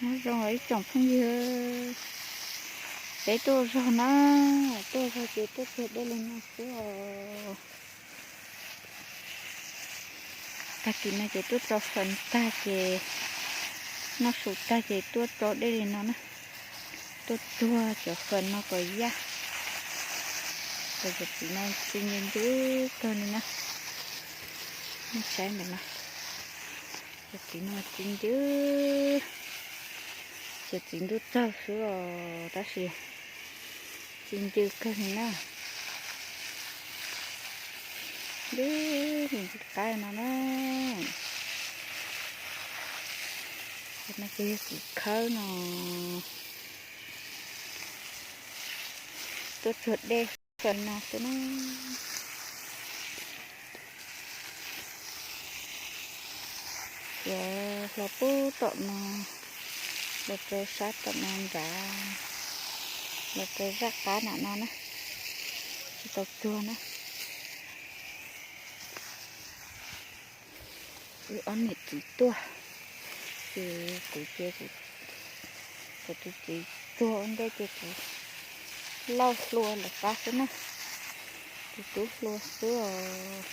Nyob zoo os ib tsoom phooj ywg, peb tuaj zog na, tuaj zog ces tuaj tsuag dej li no xwb os. Tag kis no ces tuaj tso fawm tag ces noj su tag ces tuaj tso dej li no na, tuaj tsuag cov fawm no kom yaj. Cov txiv no txi ncw ncw kawg li na, nej saib ntawm no, cov txiv no txi ncw, cov txiv ntuj txaug xwb os tab sis txi ncw kawg li na. Ncw li ncw qab no na. Cov no ces yog txiv khawb no, tuaj tsuag dej fawm no xwb na. Cov hlo pub tom no, los rau sab tom no nrad, los rau zaj qab nram no na, tsis tau tsuag na. Wb ob niam txiv tuaj, ces kuv ces kuv, kuv tus txiv tsuag ua ntej ces kuv lauj hlua lawv qab xwb na, tus tub hlua xwb os.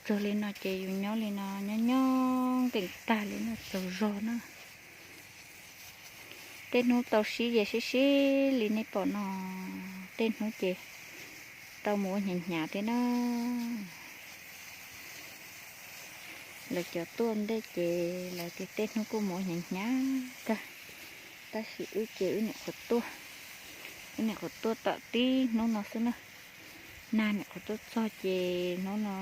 Tsuag li no ces yus nyob li no nyob nyob nkees tag li no tsaug zog na. Tej hnub tau sib ze sib sib li nej pom no, tej hnub ces tau mus ua hnyav hnyav thiab na. Lawv cov tuaj ntej ces lawv tias tej hnub kuj mus ua hnyav hnyav kawg, tab sis wb ces wb nyuam qhuav tuaj, wb nyuam qhuav tuaj tom tib hnub no xwb na. Nag nyuam qhuav tuaj txog ces hnub no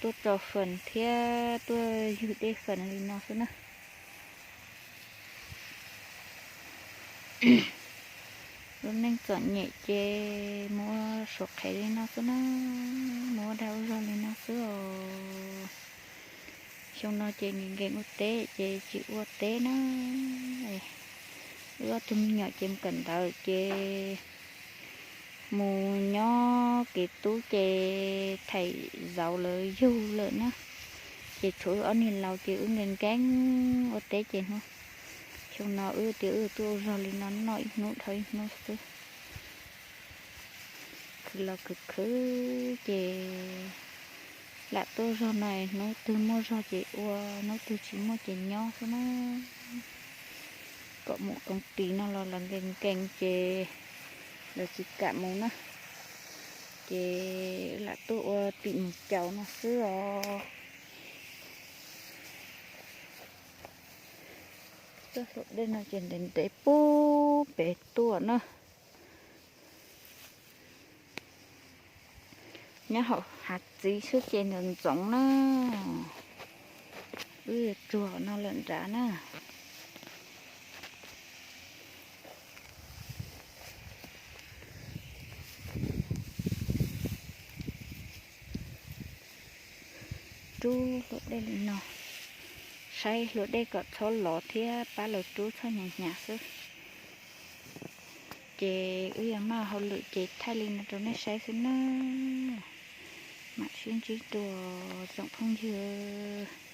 tuaj tso fawm thiab tuaj ywg dej fawm li no xwb na. Lub neej txom nyem ces mus ua suav qhev li no xwb na, mus ua dag ua zog li no xwb os. Xyoo no ces nkees nkees ua teb ces tsis ua teb na. Wb ob tug me nyuam ces mus kawm ntawv ces mus nyob kev tub ces thaim zauv lawv yug lawm na. Ces tshuav wb ob niag laus ces wb nkees nkees ua teb ces hnub, xyoo no wb tias wb tuaj ua zog li no noj ib hnub dhau ib hnub xwb. Khwv los khwv khwv ces lam tuaj zog no, hnub twg muaj zog ces ua, hnub twg tsis muaj ces nyob xwb na. Kom mus koom tis no los lawv nkees nkees ces lawv tsis kam mus na, ces lam tuaj ua tim mus caum no xwb os. Tuaj hluav dej no ces ntev ntev pub pem tuaj na. Nyob hauv hav txiv xwb ces ntxoov ntxoov na. Wb yuav tsuag no lawm nrad na. Rub hluav dej li no, saib hluav dej kom txhob lov thiab pab lawv rub txhob hnyav hnyav xwb. Ces wb yuav maj hauj lwm ces thaij li no rau nej saib xwb na. Mam sib ntsib dua tsoom phooj ywg.